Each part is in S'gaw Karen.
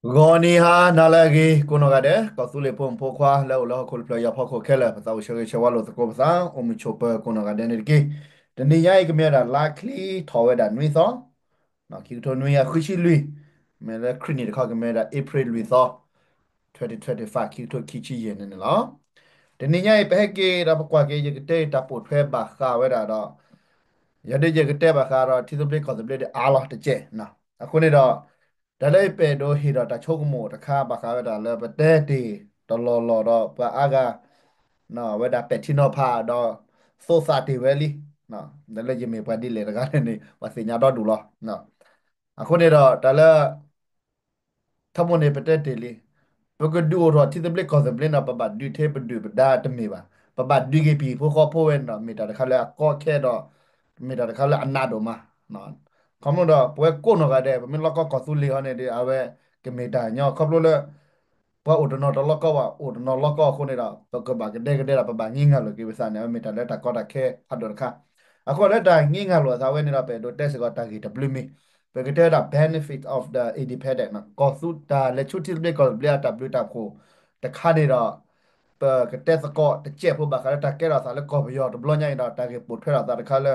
ဂီၤနံၤဟါနၤလၢအဂ့ၤ ကိးနီၢ်ဂၤဒဲး ကီၢ်သူလ့ၤဖိမုၣ်ဖိခွါလၢအိၣ်လၢဟီၣ်ခိၣ်တဖျၢၣ်ယီၤဖီခိၣ်ခဲလၢာ် ပသးအိၣ်ဆၢဂ့ၤဆၢဝါလိာ်သကိးပသး အိၣ်မုာ်ဆိးပၢၤကိးနီၢ်ဂၤဒဲးန့ၣ်တက့ၢ်. တနံၤညါအံၤကမ့ၢ်ဝဲဒၣ်လါချံထီၣ်ဝဲဒၣ်နွံသီ, ခံကထိနွံကယၤဃုဆံလွံၢ်, မ့ၢ်လၢခရံာ်နံၣ်တခီကမ့ၢ်ဝဲဒၣ် April လွံၢ်သီ, twenty twenty-five ခံကထိခံဆံယဲၢ်န့ၣ်န့ၣ်လီၤ. တနံၤညါအံၤ ပဟဲက့ၤဒီးပကွၢ်က့ၤ ယကတဲတၢ်ပိာ်ထွဲဘၣ်ဃးဝဲဒၣ်ဒီး ယၤဒ်ယကတဲဘၣ်ဃးဒီး ထံသဘျ့ကီၢ်သဘျ့ဒီးအါလီၤတကဲး. အဃိန့ၣ်ဒီး တၢ်လၢယပဲာ်ဒိးဟ့ၣ်ဒီးတၢ်ဆိကမိၣ်တခါ ဘၣ်ဃးဝဲဒၣ်လၢပတဲတ့ၢ်တလီၢ်လီၢ်ဒီးပှၤအါဂၤ ဝဲဒၣ်ပဲာ်ထံနီၤဖးဒီး သိးသးတ့ၢ်ဝဲလံ. လၢယမ့ၢ်ပှၤဒ်လဲၣ်တဂၤန့ၣ် ပှၤသ့ၣ်ညါဒီဒူၣ်လီၤ. အဃိန့ၣ်ဒီး တၢ်လၢ ထီဘိန့ၣ် ပတဲတ့ၢ်လံ, ပကဒုးအိၣ်ထီၣ်ထံသဘျ့ကီၢ်သဘျ့န့ၣ် ပဘၣ်ဒုးထဲပဒုးပဒါတမ့ၢ်ဘၣ်. ပဘၣ်ဒုးက့ၤပဟံၣ်ဖိဃီဖိဝဲန့ၣ်ဒီး မ့ၢ်တၢ်တခါလၢအကီခဲဒီး မ့ၢ်တၢ်တခါလၢအနးဒိၣ်မး. ခီဖျိဒီး ပဝဲကိးနီၢ်ဂၤဒဲး ပမ့ၢ်လိၣ်ကီၢ်သူလ့ၤအီၤန့ၣ်ဒီး အဝဲကမ့ၢ်တၢ်ညီ ခီဖျိလၢ ပှၤအိၣ်တနီၤတလိၣ်ကီၢ်ဘၣ် အိၣ်တနီၤလိၣ်ကီၢ်အဃိန့ၣ်ဒီး ပကဘၣ်ကဒဲကဒဲဒီး ပဘၣ်ငဲးငါလိာ်က့ၤပသးန့ၣ် အဝဲမ့ၢ်တၢ်လၢတၢ်ကီတၢ်ခဲဖးဒိၣ်တခါ. အဃိလၢတၢ်ငဲးငါလိာ်အသးဝဲန့ၣ်ဒီး ပအဲၣ်ဒိးတဲစ့ၢ်ကီးတၢ်ဂ့ၢ်တဘျုးမံၤ, ပကတဲဝဲဒၣ် benefit of the independent ကီၢ်သူ တၢ်လဲၤဆူထံသဘျ့ကီၢ်သဘျ့အတၢ်ဘျုးတၢ်ဖှိၣ်တခါန့ၣ်ဒီး ပကတဲသကိးတစဲးဖိဘၣ်ဃးလၢတၢ်ကဲထီၣ်သးလၢကီၢ်ပယီၤတဘျီညါအံၤဒီး တၢ်ဂ့ၢ်ပိာ်ထွဲထီၣ်သးတခါလၢ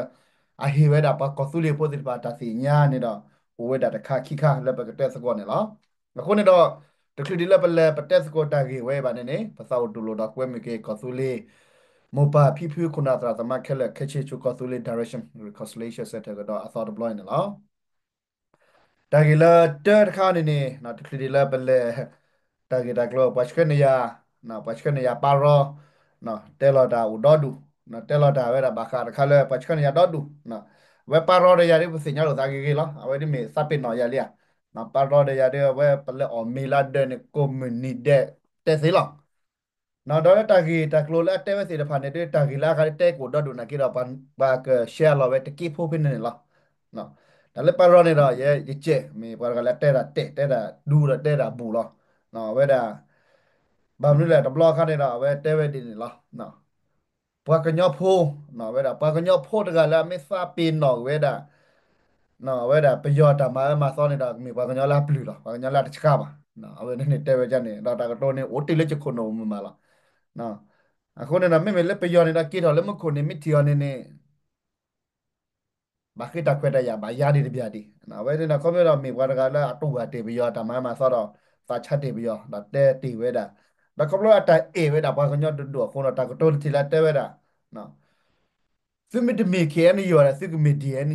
အဟ့ၣ်ဝဲဒၣ်ပှၤကီၢ်သူလ့ၤဖိသ့ၣ်တဖၣ်တၢ်သ့ၣ်ညါန့ၣ်ဒီး အိၣ်ဝဲဒၣ်တခါခံခါလၢပကတဲသကိးန့ၣ်လီၤ. အဃိန့ၣ်ဒီး တချုးဒံးလၢပလဲၤပတဲသကိးတၢ်ဂ့ၢ်ဝဲဘၣ်န့ၣ်န့ၣ် ပသးအိၣ်တူၢ်လိာ်ဒီးကွဲမုာ်က့ၤကီၢ်သူလ့ၤ မိၢ်ပၢ်ဖံဖု ခိၣ်နၢ်သရၣ်သမါခဲလၢာ် ခဲဆ့ဆူကီၢ်သူလ့ၤ Direction Reconciliation Center ကဒီးအသီတဘျီအံၤန့ၣ်လီၤ. တၢ်ဂ့ၢ်လၢတၢတခါန့ၣ်န့ၣ် တချုးဒံးလၢပလဲၤ တၢ်ဂ့ၢ်တၢ်ကျိၤ ပှၤဆှၢန့ၢ်ယၤ ပှၤဆှၢန့ၢ်ယၤပၢ်ရီ တဲလီၤတၢ်အိၣ်ဒီဒူၣ်, တဲလီၤတၢ်ဝဲဒၣ်ဘၣ်ဃးတခါလၢပှၤဆှၢန့ၢ်ယၤဒီဒူၣ်, အဝဲပၢ်ရီဒီးယၤဒ်ပသ့ၣ်ညါလိာ်သးဂ့ၤဂ့ၤလီၤ. အဝဲဒ်မ့ၢ်သးပ့ၤနီၣ်ယၤလံဧါ, ပၢ်ရီဒီးယၤဒ်အဝဲ ပလဲၤအီၣ်မ့ၤလၢဒၢးန့ၣ် ကိးမုၢ်နံၤဒဲးတဲသ့လီၤ. ဒီးလၢတၢ်ဂ့ၢ်တၢ်ကျိၤလၢအတဲဝဲသ့ၣ်တဖၣ်န့ၣ် ဒ်တၢ်ဂ့ၢ်လၢအဂၤတဲကအိၣ်ဒီဒူၣ်နာ်က့ဒီး ပှၤကshareလီၤဝဲတက့ဖိဖဲန့ၣ်န့ၣ်လီၤ. တၢ်လၢပၢ်ရီန့ၣ်ဒီး ယဲယကဲး မ့ၢ်ပှၤတဂၤလၢတဲတၢ်တဲာ် တဲတၢ်ဒူဒီးတဲတၢ်ဘူၣ်လီၤ. အဝဲဒၣ် ဘၣ်မနုၤလဲၣ် တဘျီအခါန့ၣ်ဒီး အဝဲတဲဝဲဒ်န့ၣ်လီၤ. ပှၤကညီဖိ, ဝဲဒၣ်ပှၤကညီဖိတဂၤလၢအမ့ၢ်သးပ့ၤနီၣ်ဝဲဒၣ် ဝဲဒၣ်ပယီၤတၢ်မၤအၢမၤသီန့ၣ်ဒီး မ့ၢ်ပှၤကညီလၢအပျုၢ်လီၤ. ပှၤကညီလၢအတဆှါဘၣ်. အဝဲန့ၣ်တဲဝဲဒ်န့ၣ် ဒီးတၢ်ကတိၤန့ၣ် အိၣ်တ့ၢ်လၢယခိၣ်နူာ်မုာ်မးလီၤ. အဃိန့ၣ်ဒီး မ့မ့ၢ်လၢပယီၤန့ၣ်ဒီး က့ၤထီၣ်လၢမူခိၣ်န့ၣ် မ့ၢ်ထံၣ်အီၤန့ၣ်န့ၣ် ဘၣ်ဃ့တၢ်ခွဲးတၢ်ယာ်ဘၣ်ယါဒံးတဘျီဒံး. အဝဲန့ၣ်ဒီး ခီဖျိဒီးမ့ၢ်ပှၤတဂၤလၢအတူၢ်ဘၣ်တ့ၢ်ပယီၤတၢ်မၤအၢမၤသီဒီး သးဆါတ့ၢ်ပယီၤ ဒီးတဲတ့ၢ်ဝဲဒၣ်, ဒီးခီဖျိအတၢ်အဲၣ်ဝဲဒၣ်ပှၤကညီဒိၣ်ဒိၣ်အဃိဒီး တၢ်ကတိၤတထံၣ်လၢတဲဝဲဒၣ် သုမ့ၢ်တမ့ၢ် K N U ဒီး သုကမ့ၢ် D N,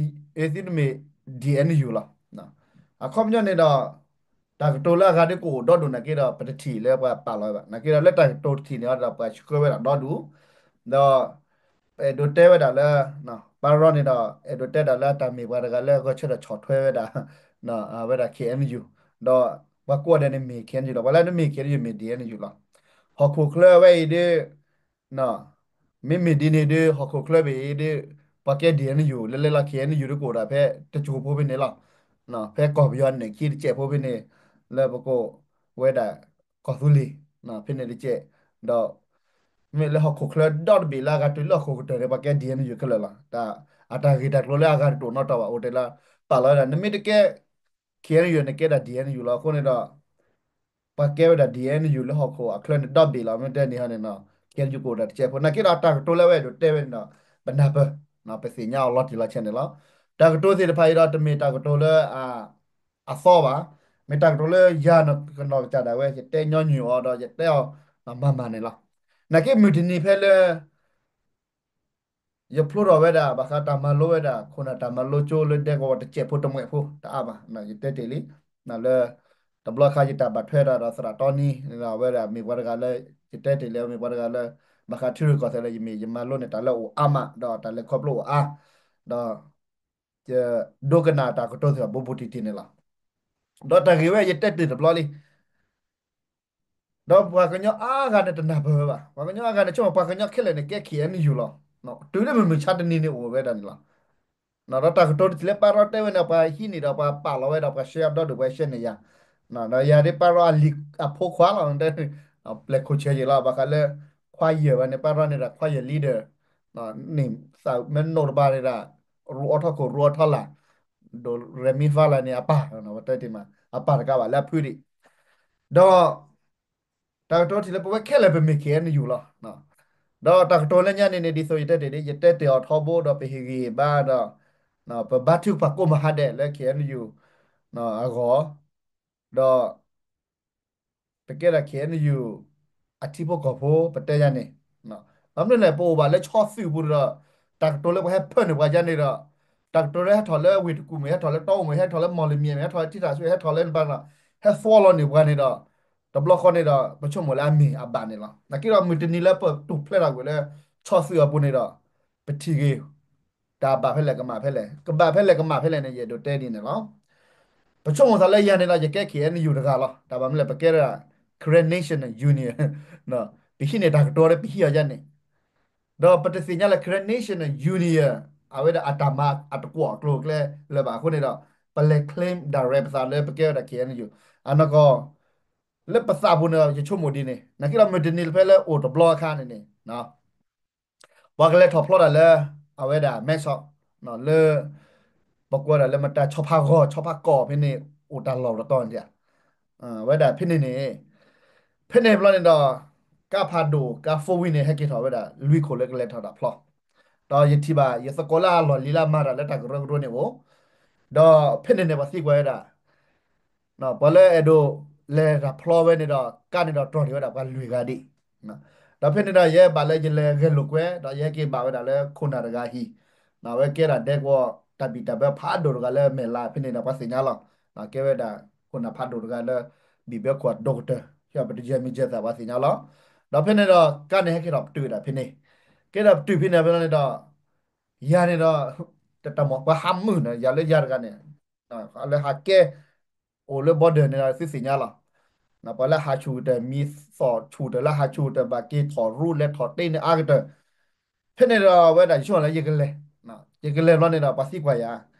သုတမ့ၢ် D N U လီၤ. အခီပညီန့ၣ်ဒီး တၢ်ကတိၤလၢအဂၤဒ်ကအိၣ်ဒီဒူၣ်နာ်က့ဒီး ပတထံၣ်လၢပှၤပာ်လီၤဝဲဘၣ်. နာ်က့ဒီးလၢတၢ်ကတိၤတထံၣ်န့ၣ်ဒီး ပှၤဆှၢဝဲဒၣ်ဒီဒူၣ်, ဒီး အဲၣ်ဒိးတဲဝဲဒၣ်လၢ ပၢ်ရီန့ၣ်ဒီး အဲၣ်ဒိးတဲဒၣ်လၢတၢ်မ့ၢ်ပှၤတဂၤလၢဂဲၤဆၢထၢၣ်ဆီၣ်ထွဲဝဲဒၣ် ဝဲဒၣ် K N U, ဒီးပှၤကိးဂၤဒဲးန့ၣ်မ့ၢ် K N U လီၤ. ပှၤလၢတမ့ၢ် K N U မ့ၢ် D N U လီၤ. ဟီၣ်ခိၣ်ချၢဝဲအံၤဒ် မ့မ့ၢ်ဒ်န့ၣ်ဒ် ဟီၣ်ခိၣ်ချၢဘ့ၣ်အံၤဒ် ပှၤကဲ D N U လၢလဲၤလီၤ K N U ဒ်ကအိၣ်ဒၣ်ဖဲတစိၤဖိဖဲန့ၣ်လီၤ. ဖဲကီၢ်ပယီၤန့ၣ် ခံတစဲးဖိဖဲန့ၣ် လၢပကိးဝဲဒၣ် ကီၢ်သူလ့ၤ ဖဲန့ၣ်တစဲး, ဒီး မ့ၢ်လၢဟီၣ်ခိၣ်ချၢဒီတဘ့ၣ်လၢအဂၤတုၤလၢဟီၣ်ခိၣ်ကတၢၢ်န့ၣ် ပှၤကဲ D N U ခဲလၢာ်လီၤ. အတၢ်ဂ့ၢ်တၢ်ကျိၤလၢအဂၤတတိၣ်နီတီၢ်ဘၣ် အိၣ်တဲလၢ ပာ်လီၤဝဲဒၣ် နမ့ၢ်တကဲ K N U န့ၣ်ကဲဒၣ် D N U လီၤ. အဃိန့ၣ်ဒီး ပှၤကဲဝဲဒၣ် D N U လၢဟီၣ်ခိၣ်အချၢန့ၣ်ဒီဘ့ၣ်လီၤ. မ့ၢ်တဲန့ၣ်ဟီန့ၣ်နီၤ K N U ကအိၣ်ဒီးတစဲးဖိ နာ်က့ဒီးတၢ်ကတိၤလၢအဝဲအဲၣ်ဒိးတဲဝဲန့ၣ်ဒီး ပနၢ်ပၢၢ် ပသ့ၣ်ညါအီၤလီၤတံၢ်လီၤဆဲးန့ၣ်လီၤ. တၢ်ကတိၤသ့ၣ်တဖၣ်အံၤဒီး တမ့ၢ်တၢ်ကတိၤလၢ အသီဘၣ်. မ့ၢ်တၢ်ကတိၤလၢယၤကနီၢ်ကစၢ်ဒၣ်ဝဲ ယတဲညီနုၢ်အီၤဒီး ယတဲအီၤမၤမၤန့ၣ်လီၤ. နာ်က့မုၢ်တနံၤဖဲလၢ ယဖျိထီၣ်ဝဲဒၣ် ဘၣ်ဃးတၢ်မၤလိဝဲဒၣ် ခိၣ်နၢ်တၢ်မၤလိကၠိလၢဒဲကဝီၤတစဲးဖိတမှဲးဖိတအါဘၣ်. ယတဲတ့ၢ်လံ လၢ တဘျီခါယတၢ်ဘၣ်ထွဲဒီးသရၣ်တီနံ အဝဲဒၣ်မ့ၢ်ပှၤတဂၤလၢ ယတဲတ့ၢ်လံ မ့ၢ်ပှၤတဂၤလၢ ဘၣ်ဃးထံရူၢ်ကီၢ်သဲးလၢယမ့ၢ်ယမၤလိန့ၣ် တၢ်လၢအိၣ်အါမး ဒီးတၢ်လဲၤခီဖျိအိၣ်အါ ဒီး ယဒိကနၣ်တၢ်ကတိၤသ့ၣ်တဖၣ်ဘူးဘူးတံၢ်တံၢ်န့ၣ်လီၤ. ဒီးတၢ်ဂ့ၢ်ဝဲယတဲတ့ၢ်တဘျီလံ ဒီးပှၤကညီအါဂၤန့ၣ်တနၢ်ပၢၢ်ဝဲဘၣ်. ပှၤကညီအါဂၤန့ၣ် ဆိကမိၣ်ပှၤကညီခဲလၢာ်န့ၣ် ကဲ K N U လီၤ. တုၤလၢမုၢ်မဆါတနံၤန့ၣ်အိၣ်ဝဲဒၣ်န့ၣ်လီၤ. ဒီးတၢ်ကတိၤတထံၣ်လၢပၢ်ရီတဲဝဲန့ၣ် ပှၤဟံးန့ၢ်ဒီးပှၤပာ်လီၤဝဲဒီးပှၤရှဲအဒီဒူၣ်ပှၤရှဲန့ၣ်ယၤ ဒီးယၤဒ်ပၢ်ရီအလံၤအဖိခွါလီၤ ပျဲၢ်ခိၣ်ဆၢယံာ်လီၤ ဘၣ်ဃးလၢ ခွါယဲၢ်ဝဲန့ၣ် ပၢ်ရီန့ၣ်ဒီး ခွါယဲၢ် leader န့ၣ် သးမ့ၢ်နိၣ်တဘၣ်န့ၣ်ဒီး ရူအီထီၣ်ခိၣ်ရူအီထီၣ်လာ် ဒိးရဲမံဖါလၢ်န့ၣ် အပၢ် ပတဲတ့ၢ်မး အပၢ်တကးဘၣ်လၢအဖုဒံး ဒီး တၢ်ကတိၤထံၣ်လၢပဝဲခဲလၢာ်ပမ့ၢ် K N U လီၤ. ဒီးတၢ်ကတိၤလၢညါန့ၣ်န့ၣ် ဒ်သိးယတဲတ့ၢ်ဒ် ယတဲတ့ၢ်အီၤထီဘိဒီးပဟ့ၣ်ဂံၢ်ဘါဒီး ပဘါထုကဖၣ်ကိးမုၢ်ဟါဒဲးလၢ K N U အဂီၢ် ဒီး ပကဲဒၣ် K N U အထံဖိကီၢ်ဖိ ပတဲယၤန့ၣ် ဘၣ်မနုၤလဲၣ် ပအိၣ်ဘၣ်လၢဆီသုးပူၤန့ၣ်ဒီး တၢ်ကတိၤလၢပှၤဟဲဖၢနုာ်ပှၤယါန့ၣ်ဒီး တၢ်ကတိၤလၢဟဲထီၣ်လၢဝ့ၢ်တကူၣ်မ့ၢ် ဟဲထီၣ်လၢတီအူမ့ၢ် ဟဲထီၣ်လၢမီၢ်လမံၤမ့ၢ် ဟဲထီၣ်လၢထံထၣ်ဆူ ဟဲထီၣ်လၢနဘၣ်နီၤ ဟဲသီလီၤန့ၢ်ပှၤန့ၣ်ဒီး တဘျီဃီန့ၣ်ဒီး ပဆိကမိၣ်လၢအမ့ၢ်အဘၣ်န့ၣ်လီၤ. နာ်က့ဒီးမုၢ်တနံၤလၢပတိၢ်ဖျဲထီၣ်ကွံာ်လၢ ဆီသုးအပူၤန့ၣ်ဒီး ပထံၣ်ဂ့ၤ တၢ်ဘၣ်ဖဲလဲၣ်ကမၣ်ဖဲလဲၣ် ကဘၣ်ဖဲလဲၣ်ကမၣ်ဖဲလဲၣ်န့ၣ် ယအဲၣ်ဒိးတဲဒ်န့ၣ်လီၤ. ပဆိကမိၣ်သးလၢယၤန့ၣ်ဒီး ယကဲ K N U တဂၤလီၤ. တၢ်ဘၣ်မနုၤလဲၣ် ပကဲဒၣ် Karen National Union ပဟံးန့ၢ်တၢ်ကတိၤလၢပဟံးအီၤယါန့ၣ် ဒီးပတသ့ၣ်ညါလၢ Karen National Union အဝဲဒၣ်အတၢ်မၤအတကွီၣ်အကျိၤအကျဲလၢၤဘၣ်အဃိန့ၣ်ဒီး ပလဲၤ claim direct ပသးလၢပကဲဝဲဒၣ် K N U အနီၢ်ကီၢ် လၢပသးပူၤန့ၣ်ဒီး ယဆိကမိၣ်ဒ်န့ၣ် နာ်က့ဒီးမုၢ်တနံၤဖဲလၢအိၣ်တဘျီအခါန့ၣ်န့ၣ် ပှၤကလဲၤထီၣ်ဖျီတၢ်လၢ အဝဲဒၣ်မဲဆီး လၢ ပကွၢ်ဒၣ်လၢမတၤ ဆီဖါဂီၤ ဆီဖါကီၢ်ဖဲန့ၣ် အိၣ်တၢ်လီၢ်တတီၤန့ၣ် ဝဲဒၣ်ဖဲန့ၣ်န့ၣ် ဖဲန့ၣ်ဘျီန့ၣ်ဒီး ကါဖးဒိၣ် ကါ four wheel န့ၣ် ဟဲက့ၤထီၣ်ဝဲဒၣ် လွံၢ်ခိၣ်လၢကလဲၤထီၣ်တၢ်ဖျီ ဒီးယထံၣ်ဘၣ် ယသကိးလၢအလီၢ်လံၤလၢအမၤတၢ်လၢတၢ်ကရၢကရိန့ၣ်အိၣ် ဒီးဖဲန့ၣ်န့ၣ် ပှၤသံကွၢ်ဝဲဒၣ် ပှၤလၢအဲၣ်ဒိးလဲၤတၢ်ဖျီဝဲန့ၣ်ဒီး ကါန့ၣ်ဒီးတြီၢ်န့ၢ်ဝဲဒၣ်ပှၤလွံၢ်ဂၤဒံး ဒီးဖဲန့ၣ်ဒီး ယဲဘၣ်လၢယလဲၤဂဲၤလိာ်ကွဲ ဒီးယဟဲက့ၤဘၣ်ဝဲဒၣ်လၢခိၣ်နၢ်တဂၤဟံၣ် အဝဲကဲဒၣ်ဒဲကဝီၤတၢ်ဘံၣ်တၢ်ဘၢဖးဒိၣ်တဂၤလၢမဲာ်လးဖဲန့ၣ်ဒီး ပှၤသ့ၣ်ညါလီၤ. ကဲဝဲဒၣ်ခိၣ်နၢ်ဖးဒိၣ်တဂၤလၢ ဘံၣ်ဘၢခိၣ်အဒိၣ်ကတၢၢ် ဟံၣ်ပတယဲၢ်မံၤယဲၢ်သၣ် ပှၤသ့ၣ်ညါလီၤ. ဒီးဖဲန့ၣ်ဒီး ကါန့ၣ်ဟဲက့ၤထီၣ်ပတုာ်ဝဲဒၣ်ဖဲန့ၣ် ကဲထီၣ်ပတုာ်ဖဲန့ၣ်ဖဲန့ၣ်ဒီး ယၤန့ၣ်ဒီး တၢ်မ့ၢ်ပှၤဟးမုာ်န့ၣ် ယၤလၢယၤတဂၤန့ၣ် လၢဟးကဲ အိၣ်လၢ border န့ၣ်ဒီးသုသ့ၣ်ညါလီၤ. ပှၤလၢဟးဆူၣ်ကတၢၢ် မံၤသီၣ်ဆူၣ်တၢၢ်လၢဟးဆူၣ်ကတၢၢ် ဘၣ်က့ၤထီၣ်ရူလဲၤထီၣ်တ့န့ၣ်အါကတၢၢ် ဖဲန့ၣ်ဒီးဝဲဒၣ်ယဆိကမိၣ်လၢယကလဲၤ ယကလဲၤဘျီန့ၣ်ဒီး ပှၤသံကွၢ်ယၤ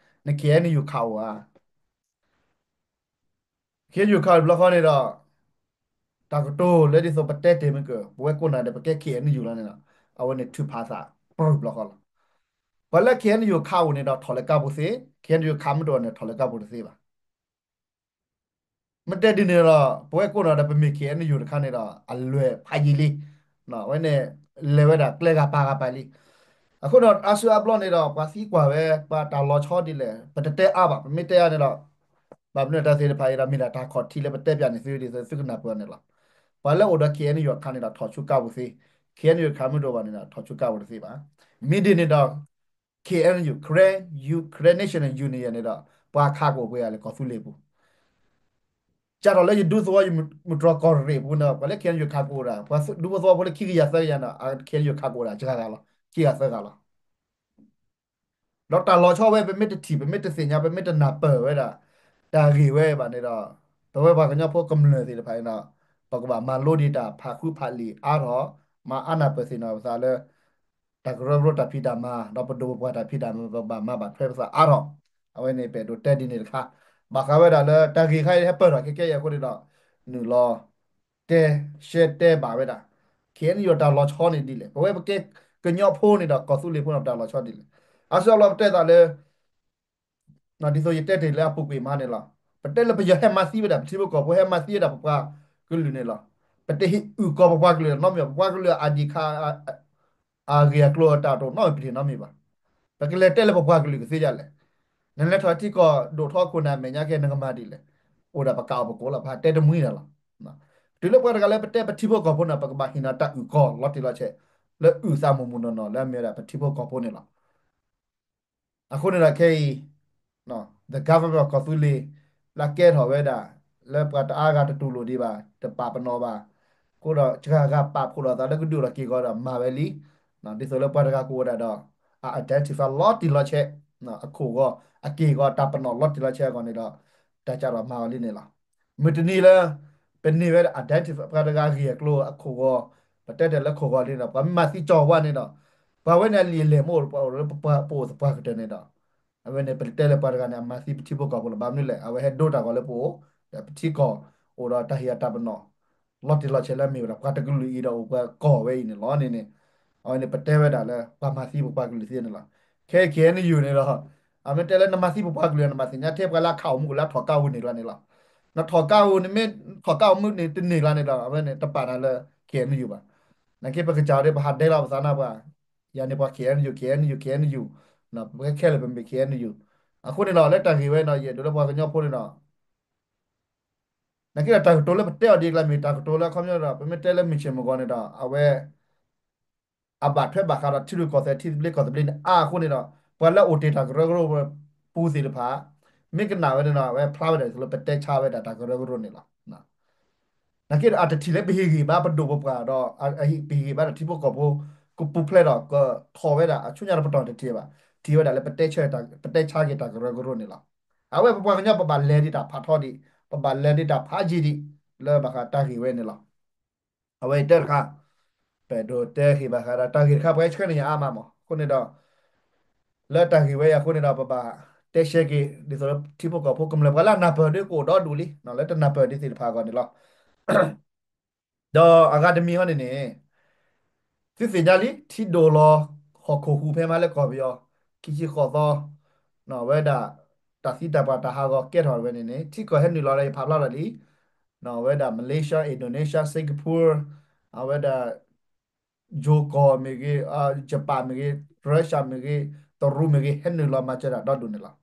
န K N U card အိၣ်ဧါ K N U card တဘျီဃီန့ၣ်ဒီး တၢ်ကတိၤလၢဒ်သိးပတဲတ့ၢ်မ့ၢ်က ပဝဲကိးနၤဒီး ပကဲ K N U လီၤန့ၣ်ဒီး အဝဲန့ၣ်ထုးဖးသးပြူၢ်ဘျီဃီလီၤ. ပှၤလၢ K N U card အိၣ်န့ၣ်ဒီးထီၣ်လၢကါပူၤသ့, K N U card မ့ၢ်တအိၣ်န့ၣ် ထီၣ်လၢကါပူၤတသ့ဘၣ်. မ့ၢ်တဲဒ်န့ၣ်ဒီး ပဝဲကိးနၤဒီး ပမ့ၢ် K N U တခါန့ၣ်ဒီး အလွဲၢ်ဖးယံာ်လံ. အဝဲန့ၣ် လဲၤဝဲဒၣ်ကျဲဂၤပၤဂၤပၤလံ. အဃိဒီးအါစုအါဘျီန့ၣ်ဒီး ပှၤသံကွၢ်ဝဲ ပှၤတၢ်လီၤဆီဒ်လဲၣ် ပတတဲအါဘၣ် ပမ့ၢ်တဲအါန့ၣ်ဒီး ဘၣ်မနုၤတၢ်သ့ၣ်တဖၣ်အံၤဒီး မ့ၢ်ဒၣ်တၢ်ခီၣ်ထံးလၢပတဲပၠးန့ၢ်သုဒ်သိးသုကနၢ်ပၢၢ်န့ၣ်လီၤ. ပှၤလၢအိၣ်ဒီး K N U အခါန့ၣ်ဒီး ထီၣ်ဆူကါပူၤသ့, K N U အခါမ့ၢ်တအိၣ်ဘၣ်န့ၣ်ဒီး ထီၣ်ဆူကါပူၤတသ့ဘၣ်. မ့ၢ်ဒ်န့ၣ်ဒီး K N U, Karen, Karen National Union န့ၣ်ဒီး ပှၤခးကအိၣ်ပှဲၤဂၤလၢကီၢ်သူလ့ၤပူၤ စးထီၣ်လၢယဒူသဝီယမုၢ်တြီၢ်ကီၢ်ရ့ၣ်ပူၤန့ၣ် ပှၤလၢ K N U ခးကအိၣ်ဒၣ် ပှၤဒူဖိသဝီဖိလၢခံကယၤသၢကယၤန့ၣ် K N U ခးကအိၣ်ဒၣ်စှၤဂၤလီၤ, ခံဂၤသၢဂၤလီၤ. ဒီးတၢ်လီၤဆီဝဲ ပမ့ၢ်တထံၣ် ပမ့ၢ်တသ့ၣ်ညါ ပမ့ၢ်တနၢ်ပၢၢ်ဝဲဒၣ် တၢ်ဂ့ၢ်ဝဲဘၣ်န့ၣ်ဒီး ပဝဲပှၤကညီဖိကမျၢၢ်သ့ၣ်တဖၣ်န့ၣ်ဒီး ပကဘၣ်မၤလိဒံးတၢ်ဖးဃုဖးလံာ်အါထီၣ်, မၤအါနၢ်ပၢၢ်သ့ၣ်နီၣ်ပသးလၢ တၢ်ကရၢကရိတၢ်ဖံးတၢ်မၤ ဒီးပဒိၣ်ပပှၢ်တၢ်ဖံးတၢ်မၤ ပကဘၣ်မၤဘၣ်ထွဲပသးအါထီၣ်. အဝဲန့ၣ်ပအဲၣ်ဒိးတဲဒ်န့ၣ်တခါ, ဘၣ်ဃးဝဲဒၣ်လၢတၢ်ဂ့ၢ်ခါအံၤဟဲပၢၢ်ထီၣ်ခဲကဲအံၤအဃိန့ၣ်ဒီး နုာ်လီၤ တဲ ရှဲတဲဘၣ်ဝဲဒၣ် K N U တၢ်လီၤဆီန့ၣ်ဒ်လဲၣ်, ပဝဲပကဲကညီဖိန့ၣ်ဒီး ကီၢ်သူလ့ၤဖိန့ၣ် ပတၢ်လီၤဆီဒ်လဲၣ်. အါစုအါဘျီပတဲသးလၢ ဒ်သိးယတဲတ့ၢ်လၢအပူၤကွံာ်မးန့ၣ်လီၤ. ပတဲလၢပယီၤဟဲမၤသံဝဲဒၣ် ပထံဖိကီၢ်ဖိ ဟဲမၤသံဝဲဒၣ်ပပှၤကလုာ်န့ၣ်လီၤ. ပတဟ့ၣ်အုၣ်ကီၤပပှၤကလုာ်နီတမံၤဘၣ်, ပပှၤကလုာ်အ ID card အဂ့ၢ်အကျိၤအတၢ်တိာ်နီတမံၤပတဟ့ၣ်နီတမံၤဘၣ်. ပကလဲၤတဲလၢပပှၤကလုာ်ကသ့ဒ်လဲၣ်. နလဲၤထီၣ်ထံကီၢ်ဒိၣ်ထီခိၣ်နၢ်မဲာ်ညါခဲ နကမၤဒ်လဲၣ်. အိၣ်ဒၣ်ပကးအီၣ်ပကိးလီၤ ပဟးတဲတမှံၤဒၣ်လီၤ. တုၤလၢပှၤတဂၤလၢပတဲပထံဖိကီၢ်ဖိန့ၣ် ပကဘၣ်ဟ့ၣ်နီၤတၢ်အုၣ်ကီၤလီၤတံၢ်လီၤဆဲး လၢအုၣ်သးမုၢ်မုၢ်နီၢ်နီၢ်လၢအမ့ၢ်ဝဲဒၣ်ပထံဖိကီၢ်ဖိန့ၣ်လီၤ. အဃိန့ၣ်ဒီးခဲအံၤ the government of ကီၢ်သူလ့ၤ လၢကဲထီၣ်ဝဲဒၣ် လၢပှၤတအါဂၤတတူၢ်လိာ်ဒံးဘၣ် တပာ်ပနီၣ်ဘၣ် အဃိဒီးစှၤဂၤပာ်ဖှိၣ်လိာ်သးလၢကဒုးအိၣ်ထီၣ်က့ၤဂီၤဒီးမၤဝဲလံ. ဒ်သိးလၢပှၤတဂၤကအိၣ်ဒၣ်ဒီး အ identify လီၤတံၢ်လီၤဆဲး အခိၣ်ဂီၤ အက့ၢ်ဂီၤ တၢ်ပနီၣ်လီၤတံၢ်လီၤဆဲးအဂီၢ်န့ၣ်ဒီး တၢ်ကးထီၣ်မၤအီၤလံန့ၣ်လီၤ. မုၢ်တနံၤလၢ ပန့ၢ်ဝဲဒၣ် identify ပှၤတဂၤအဂ့ၢ်အကျိၤအခိၣ်ဂီၤ ပတဲတ့ၢ်လၢခိၣ်ဂီၤလံန့ၣ်ဒီး ပှၤမ့ၢ်မၤသံကၠီၤဝါန့ၣ်ဒီး ပှၤဝဲန့ၣ်အလံာ်အလဲၢ်မ့ၢ်အိၣ်လၢပအိၣ်သပှၢ်ကတၢၢ်န့ၣ်ဒီး အဝဲန့ၣ်ပတဲလၢပှၤတဂၤန့ၣ် အမၤသံပထံဖိကီၢ်ဖိလီၤ. ဘၣ်မနုၤလဲၣ် အဝဲဟဲဒိတၢ်ဂီၤလၢပအိၣ် ဒီးပထံကီၢ်အိၣ်ဒီးတၢ်ဟ့ၣ်အတၢ်ပနီၣ် လီၤတံၢ်လီၤဆဲးလၢအမ့ၢ်ဝဲဒၣ် ပှၤတကလုာ်အံၤဒီးအိၣ်ပှၤကီၢ်ဝဲအံၤန့ၣ်လီၤန့ၣ်န့ၣ် အဝဲန့ၣ်ပတဲဝဲဒၣ်လၢ ပှၤမၤသံပပှၤကလုာ်သ့န့ၣ်လီၤ. ခဲအံၤ K N U န့ၣ်ဒီး အမ့ၢ်တဲလၢနမၤသံပပှၤကလုာ် နဘၣ်သ့ၣ်ညါထဲပှၤလၢအခးအိၣ်မူကလၢအထီၣ်ကါဝူၤန့ၣ်လီၤန့ၣ်လီၤ. နထီၣ်ကါဧိၤန့ၣ်မ့ၢ် ထီၣ်ကါဧိၤမုၢ်န့ၣ်တန့ၢ်လၢ်န့ၣ်ဒီး အဝဲန့ၣ်တပာ်နၤလၢ K N U ဘၣ်. နာ်က့ပကစၢ်ဒၣ်ပဟးဒဲလီၤပသးနၢ်ပှၤ, ယၤန့ၣ်ပှၤ K N U K N U K N U, ပခဲခဲလၢာ်ပမ့ၢ် K N U. အဃိန့ၣ်ဒီး လၢတၢ်ဂ့ၢ်ဝဲန့ၣ်ဒီး ယအဲၣ်ဒိးလၢပှၤကညီဖိန့ၣ်ဒီး နာ်က့ဒီးတၢ်ကတိၤလၢပတဲအီၤဒ်အကျါမ့ၢ်တၢ်ကတိၤလၢအခီပညီဒီး ပမ့ၢ်တဲလၢမုၢ်ဆ့ၣ်မုၢ်ဂီၤန့ၣ်ဒီး အဝဲ အဘၣ်ထွဲဘၣ်ဃးဒီးထံရူၢ်ကီၢ်သဲး ထံသဘျ့ကီၢ်သဘျ့န့ၣ်အါအဃိန့ၣ်ဒီး ပှၤလၢအိၣ်တ့ၢ်တၢ်ကရၢကရိပူၤသ့ၣ်တဖၣ် မ့ၢ်ကနၣ်ဝဲန့ၣ်ဒီး အဝဲဖျါဝဲဒၣ်လၢပတဲဆါဝဲဒၣ်တၢ်ကရၢကရိန့ၣ်လီၤ. နာ်က့ဒီးအတထံၣ်လၢပဟ့ၣ်ဂံၢ်ဘါပဒိၣ်ပပှၢ်ဒီး ပဟ့ၣ်ဂံၢ်ဘါဒီးထံဖိကီၢ်ဖိ ကပူၤဖျဲးဒီးကထီၣ်ဝဲဒၣ်အဆူညါတပတီၢ်တထံၣ်ဘၣ်. ထံၣ်ဝဲဒၣ်လၢ ပတဲဆါက့ၤတၢ်ကရၢကရိန့ၣ်လီၤ. အဝဲပပှၤကညီပဘၣ်လဲၤဒံးတၢ်ဖးထီဒံး, ပဘၣ်လဲၤဒံးတၢ်ဖးယံာ်ဒံး လၢဘၣ်ဃးတၢ်ဂ့ၢ်ဝဲန့ၣ်လီၤ. အဝဲအံၤတၢတခါ ပအဲၣ်ဒိးတဲဃ့ဘၣ်ဃးဒီးတၢ်ဂ့ၢ်တခါ ပှၤဆှၢန့ၢ်ယၤအါမးမး အဃိန့ၣ်ဒီး လၢတၢ်ဂ့ၢ်ဝဲအံၤအဃိန့ၣ်ဒီး ပဘၣ်တဲရှဲက့ၤ ဒ်သိးလၢထံဖိကီၢ်ဖိကမျၢၢ် ပှၤလၢအနၢ်ပၢၢ်ဒ်ကအိၣ်ဒီဒူၣ်လံ လၢတနၢ်ပၢၢ်ဒ်သ့ၣ်တဖၣ်အဂီၢ်န့ၣ်လီၤ. ဒီးအဂၤတမံၤဟီန့ၣ်န့ၣ် သုသ့ၣ်ညါလံ ထံဒိၣ်လီၤဟီၣ်ခိၣ်ဟူးဖဲမးလၢကီၢ်ပယီၤ ခံဆံဃိးသီ ဝဲဒၣ် တၢ်သံတၢ်ပှၢ်တၢ်ဟးဂီၤကဲထီၣ်ဝဲန့ၣ်န့ၣ် ထံကီၢ်ဟဲနုာ်လီၤဒီးယဖးဖျါထီၣ်လံ ဝဲဒၣ် Malaysia Indonesia Singapore အဝဲဒၣ် ယိၤကီၢ်မ့ၢ်ဂ့ၤ, ယပၣ်မ့ၢ်ဂ့ၤ, Russia မ့ၢ်ဂ့ၤ, တရူးမ့ၢ်ဂ့ၤ ဟဲနုာ်လီၤမၤစၢၤတၢ်ဒီဒူၣ်န့ၣ်လီၤ.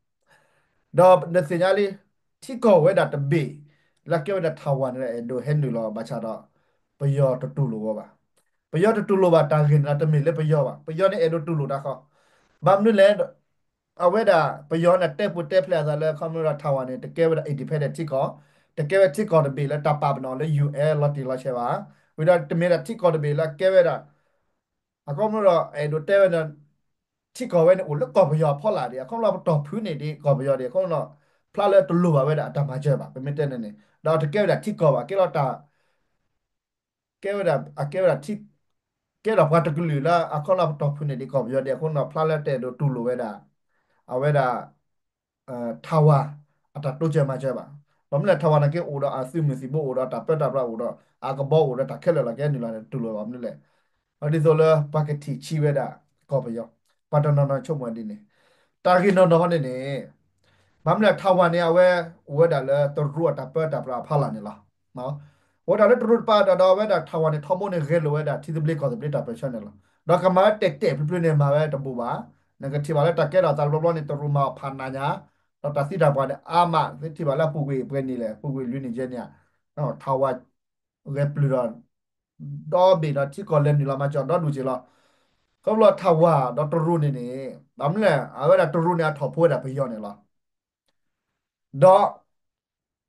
ဒီးနသ့ၣ်ညါလံ ထံကီၢ်ဝဲဒၣ်တဘ့ၣ် လၢကဲဝဲဒၣ် Taiwan န့ၣ်ဒီး အဲၣ်ဒိးဟဲနုာ်လီၤဘၣ်ဆၣ်ဒီး ပယီၤတတူၢ်လိာ်ဝဲဘၣ်. ပယီၤတတူၢ်လိာ်ဘၣ်တၢ်ဂ့ၢ်န့ၣ်ဒီး တမ့ၢ်လၢပယီၤဘၣ်. ပယီၤန့ၣ်အဲၣ်ဒိးတူၢ်လိာ်တၢ်ဃီ ဘၣ်မနုၤလဲၣ် အဝဲဒၣ် ပယီၤန့ၣ်တဲပူၤတဲဖျဲးအသးလၢ ခီဖျိဒီး Taiwan န့ၣ် တကဲဝဲဒၣ် independent ထံကီၢ်, တကဲဝဲထံကီၢ်တဘ့ၣ်လၢတၢ်ပာ်ပနီၣ်လၢ ယူၢ်အဲၣ် လီၤတံၢ်လီၤဆဲးဘၣ်. ဝံၤဒီးတမ့ၢ်ဒၣ်ထံကီၢ်တဘ့ၣ်လၢကဲဝဲဒၣ် အခီဖျိဒီး အဲၣ်ဒိးတဲဝဲန့ၣ် ထံကီၢ်ဝဲန့ၣ်အိၣ်လၢကီၢ်ပယီၤအဖီလာ်ဒံး အခီဖျိပတီၢ်ဖုးန့ၢ်ဒံးကီၢ်ပယီၤဒံး အခီဖျိ ဖျါလၢတလိၣ်ဘၣ်ဝဲဒၣ်အတၢ်မၤစၢၤဘၣ် ပမ့ၢ်တဲန့ၣ်န့ၣ် ဒီးတကဲဝဲဒၣ်ထံကီၢ်ဘၣ် ကဲလီၤတၢ် ကဲဝဲဒၣ် အကဲဝဲဒၣ်ထံ ကဲဒီးပှၤတကလုာ်လၢအခီဖျိပတီၢ်ဖုးန့ၢ်ဒံးကီၢ်ပယီၤဒံး အဃိန့ၣ်ဒီး ဖျါလၢတအဲၣ်ဒိးတူၢ်လိာ်ဝဲဒၣ် အဝဲဒၣ် Taiwan အတၢ်တိစၢၤမၤစၢၤဘၣ်. ဘၣ်မနုၤလဲၣ် Taiwan နာ်က့အိၣ်ဒီးအသုးမုၢ်သံၣ်ဘိ အိၣ်ဒီးတၢ်ပၢတၢ်ပြး အိၣ်ဒီးအကဘီ အိၣ်ဒီးတၢ်ခဲလၢာ်လီၤ ကဟဲနုာ်လီၤန့ၣ်တူၢ်လိာ်ဘၣ်မနုၤလဲၣ်. ဒ်သိးလၢပှၤကထံၣ်ဆံးဝဲဒၣ်ကီၢ်ပယီၤ ပှၤတနီၤနီၤဆိကမိၣ်ဒ်န့ၣ် တၢ်ဂ့ၢ်နီၢ်နီၢ်န့ၣ်န့ၣ် ဘၣ်မနုၤလဲၣ် Taiwan န့ၣ် အဝဲအိၣ်ဝဲဒၣ်လၢတရူးအတၢ်ပၢတၢ်ပြးအဖီလာ်န့ၣ်လီၤ. အိၣ်ဝဲဒၣ်လၢတရူးတပၤဒီး ဒီးအဝဲဒၣ် Taiwan န့ၣ် ထီဘိန့ၣ် ဂဲၤလိာ်ဝဲဒၣ်ထံသဘျ့ကီၢ်သဘျ့တၢ်ပၢဆှၢန့ၣ်လီၤ. ဒီးကမၤဝဲတဲာ်တဲာ်ဖျုးဖျုးန့ၣ် မၤဝဲတဘူးဘၣ်. နကထံၣ်ဘၣ်လၢတၢ်ကဲထီၣ်သးတဘျီဘျီန့ၣ် တရူးမၤအီၤဖးနးညါ ဒီးတၢ်သံတၢ်ပှၢ်န့ၣ် အါမး သုထံၣ်ဘၣ်လၢအပူၤကွံာ်ပှဲၤနံၣ်လဲၣ် ပူၤကွံာ်လွံၢ်နံၣ်ယဲၢ်နံၣ်ဧါ Taiwan ဂဲၤပျုၢ်ဒီး ဒီဘ့ၣ်ဒီးထံကီၢ်လဲၤနုာ်လီၤမၤစၢၤဒီဒူၣ်က့ၤလီၤ. ခီဖျိ Taiwan ဒီးတရူးန့ၣ်န့ၣ် ဘၣ်မနုၤလဲၣ် အဝဲဒၣ်တရူးန့ၣ် အထီၣ်ဖိဝဲဒၣ်ပယီၤန့ၣ်လီၤ. ဒီး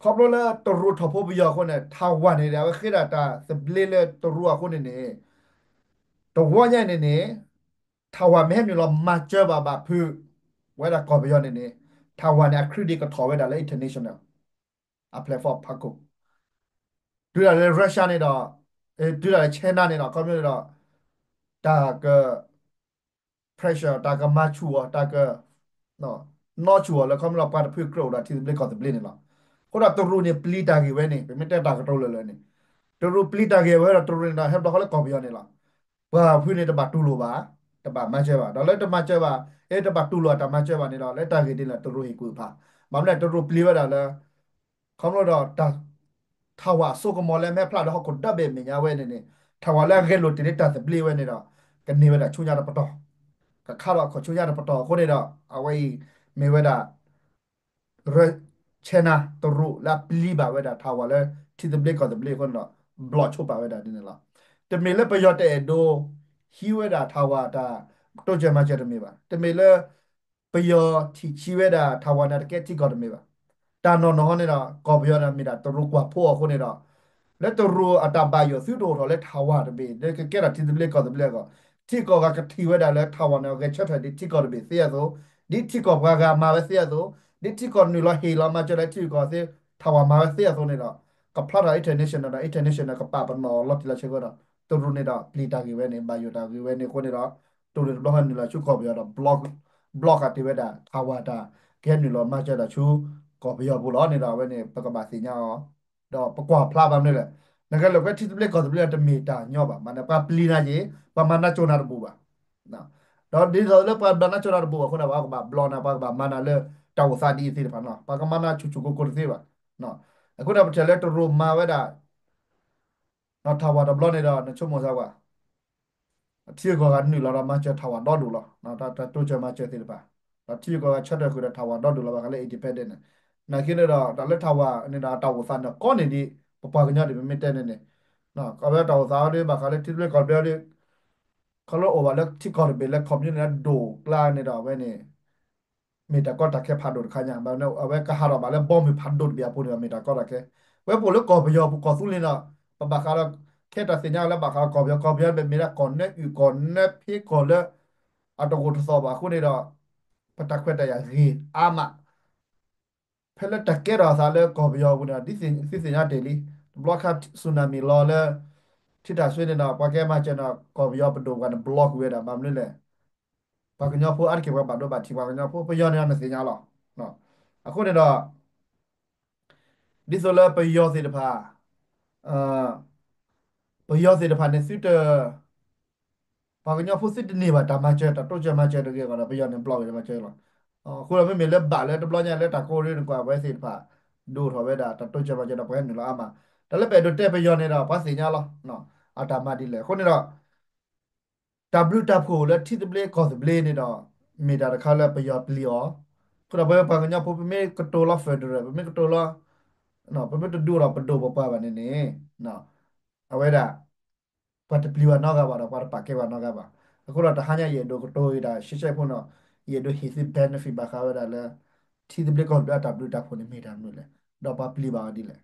ခီဖျိလၢတရူးထီၣ်ဖိပယီၤအဃိန့ၣ် Taiwan န့ၣ်ဒီး အဝဲဃ့ဒၣ်တၢ်သဘျ့လၢတရူးအဃိန့ၣ်န့ၣ် တဝီညါအံၤန့ၣ်န့ၣ် Taiwan မ့ၢ်ဟဲနုာ်လီၤမၤစၢၤဘၣ်ဘၣ်ဖုး ဝဲဒၣ်ကီၢ်ပယီၤန့ၣ်န့ၣ် Taiwan န့ၣ် အ credit ကထီၣ်ဝဲဒၣ်လၢ international အ platform ဖးခိၣ် တုၤဒၣ်လဲာ် Russia န့ၣ်ဒီး တုၤဒၣ်လဲာ် China န့ၣ်ဒီး ခီဖျိဒီး တၢ်က pressure တၢ်ကမၤဆူၣ်အီၤ တၢ်က နီၢ်ဆူၣ်အီၤလၢခီဖျိပှၤတဖုကြၢးအိၣ်ဒီးထံသဘျ့ကီၢ်သဘျ့န့ၣ်လီၤ. အဃိဒီးတရူးန့ၣ်ပျံၤတၢ်ဂ့ၢ်ဝဲန့ၣ် ပမ့ၢ်တဲတၢ်ကတိၤလၢာ်လၢာ်န့ၣ် တရူးပျံၤတၢ်ဂ့ၢ်ဝဲဒီးတရူးန့ၣ်ဒီး ဟဲဘျီဃီလၢကီၢ်ပယီၤန့ၣ်လီၤ. ပှၤဖုန့ၣ်တဘၣ်တူၢ်လိာ်ဘၣ်, တဘၣ်မၤစၢၤဘၣ်. ဒီးလၢတမၤစၢၤဘၣ်, အတဘၣ်တူၢ်လိာ်အတၢ်မၤစၢၤဘၣ်န့ၣ်ဒီး လၢတၢ်ဂ့ၢ်ဒ်လဲၣ် တရူးဟ့ၣ်ကူၣ်ဖး. ဘၣ်မနုၤလဲၣ် တရူးပျံၤဝဲဒၣ်လၢ ခီဖျိဒီး Taiwan အစိကမီၤလၢမ့ၢ်ဖျါဒီးဟီၣ်ခိၣ်ဒီဘ့ၣ်အမဲာ်ညါဝဲန့ၣ်န့ၣ် Taiwan လၢအဂဲၤလိာ်တ့ၢ်လၢတၢ်သဘျ့ဝဲန့ၣ်ဒီး ကန့ၢ်ဝဲဒၣ်ဆူညါတပတီၢ်, ကခါထီၣ်အခီၣ်ဆူညါတပတီၢ်အဃိန့ၣ်ဒီး အဝဲအံၤမ့ၢ်ဝဲဒၣ် China တရူးလၢအပျံၤဘၣ်ဝဲဒၣ် Taiwan လၢထံသဘျ့ကီၢ်သဘျ့အဃိန့ၣ်ဒီး block ဆိပာ်ဝဲဒၣ်ဒ်န့ၣ်လီၤ. တမ့ၢ်လၢပယီၤတအဲၣ်ဒိးဟံးဝဲဒၣ် Taiwan တၢ်တိစၢၤမၤစၢၤတမ့ၢ်ဘၣ်. တမ့ၢ်လၢ ပယီၤထံၣ်ဆံးဝဲဒၣ် Taiwan န့ၣ်တကဲထံကီၢ်တမ့ၢ်ဘၣ်. တၢ်နီၢ်နီၢ်ဟီန့ၣ်ဒီး ကီၢ်ပယီၤန့ၣ်မ့ၢ်ဒၣ်တရူးကွၢ်ဖိအီၤအဃိန့ၣ်ဒီး လၢတရူးအတၢ်ဘၣ်ယိၣ်သုတအိၣ်ထီၣ်လၢ Taiwan တဘ့ၣ် လၢကကဲထီၣ်ထံသဘျ့ကီၢ်သဘျ့အဂီၢ် ထံကီၢ်ဂၤကထံၣ်ဝဲဒၣ်လၢ Taiwan န့ၣ် ဂဲၤဆၢထၢၣ်ဒ်ထံကီၢ်တဘ့ၣ်သ့အသိး, ဒ်ထံကီၢ်ပှၤဂၤမၤဝဲသ့အသိး, ဒ်ထံကီၢ်နုာ်လီၤဟ့ၣ်လီၤမၤစၢၤလၢထံကီၢ်သ့ Taiwan မၤဝဲသ့အသိးန့ၣ်ဒီး ကဖျါထီၣ် international ဒီး international ကပာ်ပနီၣ်လီၤတံၢ်လီၤဆဲးအဃိဒီး တရူးန့ၣ်ဒီးပျံၤတၢ်ဂ့ၢ်ဝဲန့ၣ် ဘၣ်ယိၣ်တၢ်ဂ့ၢ်ဝဲန့ၣ်အဃိန့ၣ်ဒီး တရူးန့ၣ်တဘျီဃီနုာ်လီၤဆူကီၢ်ပယီၤဒီး block block ဃာ်တ့ၢ်ဝဲဒၣ် Taiwan တၢ်ကဟဲနုာ်လီၤမၤစၢၤဒီးဆူကီၢ်ပယီၤပူၤလီၤန့ၣ်ဒီး အဝဲန့ၣ် ပကဘၣ်သ့ၣ်ညါအီၤ ဒီးပကွၢ်ဖျါဘၣ်မနုၤလဲၣ်, နကလဲၤကွဲထံသဘျ့ကီၢ်သဘျ့တမ့ၢ်တၢ်ညီဘၣ်, မ့ၢ်ပှၤပျံၤနၤက့ၤ ပှၤမၤနၤကၠိၣ်နၤတဘူးဘၣ်. ဒီးဒ်သိးလၢပှၤဘျါနၤကၠိၣ်နၤတဘူးဘၣ်အဃိန့ၣ် ပှၤကဘၣ်ဘျီနၤ ပှၤကဘၣ်မၤနၤလၢတၢ်အိၣ်သးဒ်အံၤသ့ၣ်တဖၣ်နီၤ, ပှၤကမၤနၤဆူၣ်ဆူၣ်ကိၢ်ကိၢ်တသ့ဘၣ်. အဃိဒီးပထံၣ်လၢတရူးမၤဝဲဒၣ် ထၣ်ဝၣ်တဘျီန့ၣ်ဒီး နဆိကမိၣ်စၢ်ဝဲ ထံဂုၤကီၢ်ဂၤနုာ်လီၤဒီးမၤစၢၤထၣ်ဝၣ်ဒီဒူၣ်လီၤ. တၢ်တိစၢၤမၤစၢၤသ့ၣ်တဖၣ် ဒီးထံဂုၤကီၢ်ဂၤဆၢထၢၣ်ဃုာ်ဒီးထၣ်ဝၣ်ဒီဒူၣ်လီၤ ဘၣ်ဃးလၢ independent န့ၣ် နာ်က့န့ၣ်ဒီး တၢ်လၢထၣ်ဝၣ်န့ၣ်ဒီးတၢ်အိၣ်သးန့ၣ်ကီန့ၢ်ဒံး ပပှၤကညီဒံး ပမ့ၢ်တဲန့ၣ်န့ၣ် အဝဲတၢ်အိၣ်သးဒ်ဘၣ်ဃးလၢထံသဘျ့ကီၢ်သဘျ့ဒီး ခီလၢအိၣ်ဘၣ်လၢထံကီၢ်တဘ့ၣ်လၢ community ဒိၣ်ကျါန့ၣ်ဒီး အဝဲန့ၣ် မ့ၢ်တၢ်ကီတၢ်ခဲဖးဒိၣ်တခါညါ ဘၣ်မနုၤ အဝဲကဟးထီၣ်ဘၣ်လၢဘီမုၢ်ဖးဒိၣ်တဘ့ၣ်အပူၤန့ၣ်ဒီး မ့ၢ်တၢ်ကီတၢ်ခဲ ဝဲပအိၣ်လၢကီၢ်ပယီၤပူၤကီၢ်သူလ့ၤန့ၣ်ဒီး ပဘၣ်ဃးဒီး ခဲတၢ်သ့ၣ်ညါလၢဘၣ်ဃးဒီးကီၢ်ပယီၤ ကီၢ်ပယီၤမ့ၢ်ဒၣ်ကီၢ်နၢအုၣ်ကီၢ်နၢဖ့ကီၢ်လၢ အတအိၣ်တသီၣ်ဘၣ်အဃိန့ၣ်ဒီး ပတၢ်ခွဲးတၢ်ယာ်ဂ့ၤအါမး ဖဲလၢတၢ်ကဲထီၣ်အသးလၢကီၢ်ပယီၤအပူၤန့ၣ်ဒီး ဒ်သုသ့ၣ်ညါတ့ၢ်လံ တဘျီခါ tsunami လီၤလၢ ထံတၢ်ဆွ့န့ၣ်ဒီး ပှၤကဲမၤစၢၤန့ၣ်ဒီး ကီၢ်ပယီၤပဒိၣ်ပှၤန့ၣ် block ဝဲဒၣ် ဘၣ်မနုၤလဲၣ် ပှၤကညီဖိအါတက့ၢ်ပှၤဘၣ်ဒိဘၣ်ထံး ပှၤကညီဖိပယီၤန့ၣ်ဒီးနသ့ၣ်ညါလီၤ. အဃိန့ၣ်ဒီး ဒ်သိးလၢပယီၤသ့ၣ်တဖၣ် ပယီၤသ့ၣ်တဖၣ်န့ၣ်သုတ ပှၤကညီဖိသုတန့ၢ်ဘၣ်တၢ်မၤစၢၤ တၢ်တိစၢၤမၤစၢၤတဂ့ၤအဂီၢ်ဒီး ပယီၤန့ၣ် block ဝဲဒၣ်မၤစၢၤလီၤ. အဃိဒီးမ့မ့ၢ်လၢဘၣ်လၢတဘျီညါလၢတၢ်ကီရ့နကွၢ်ဝဲသ့ၣ်တဖၣ် ဒိၣ်ထီၣ်ဝဲဒၣ်တၢ်တိစၢၤမၤစၢၤဒီးပှၤဟဲနုာ်လီၤအါမး တၢ်လၢပအဲၣ်ဒိးတဲပယီၤန့ၣ်ဒီး ပှၤသ့ၣ်ညါလီၤ အတၢ်မၤဒ်လဲၣ် အဃိန့ၣ်ဒီး တၢ်ဘျုးတၢ်ဖှိၣ်လၢထံသဘျ့ကီၢ်သဘျ့န့ၣ်ဒီး မ့ၢ်တၢ်တခါလၢပယီၤပျံၤအီၤ, အဃိဒီးပဝဲပှၤကညီဖိ ပမ့ၢ်ကတိၤလီၤ federal ပမ့ၢ်ကတိၤလီၤ ပမ့ၢ်တဒုးအိၣ်ထီၣ်ပဒိၣ်ပပှၢ်ဘၣ်န့ၣ်န့ၣ် အဝဲဒၣ် ပှၤတပျံၤဘၣ်နီတဂၤဘၣ်ဒီး ပှၤတပာ်ကဲဘၣ်နီတဂၤဘၣ်. အဃိဒီးတဟါညါယအဲၣ်ဒိးကတိၤအံၤတၢ်ရှဲရှဲဖိန့ၣ် ယအဲၣ်ဒိးဟ့ၣ်သု benefit ဘၣ်ဃးဝဲဒၣ်လၢ ထံသဘျ့ကီၢ်သဘျ့အတၢ်ဘျုးတၢ်ဖှိၣ်န့ၣ်မ့ၢ်တၢ်မနုၤလဲၣ်, ဒီးပှၤပျံၤဘၣ်အီၤဒ်လဲၣ်.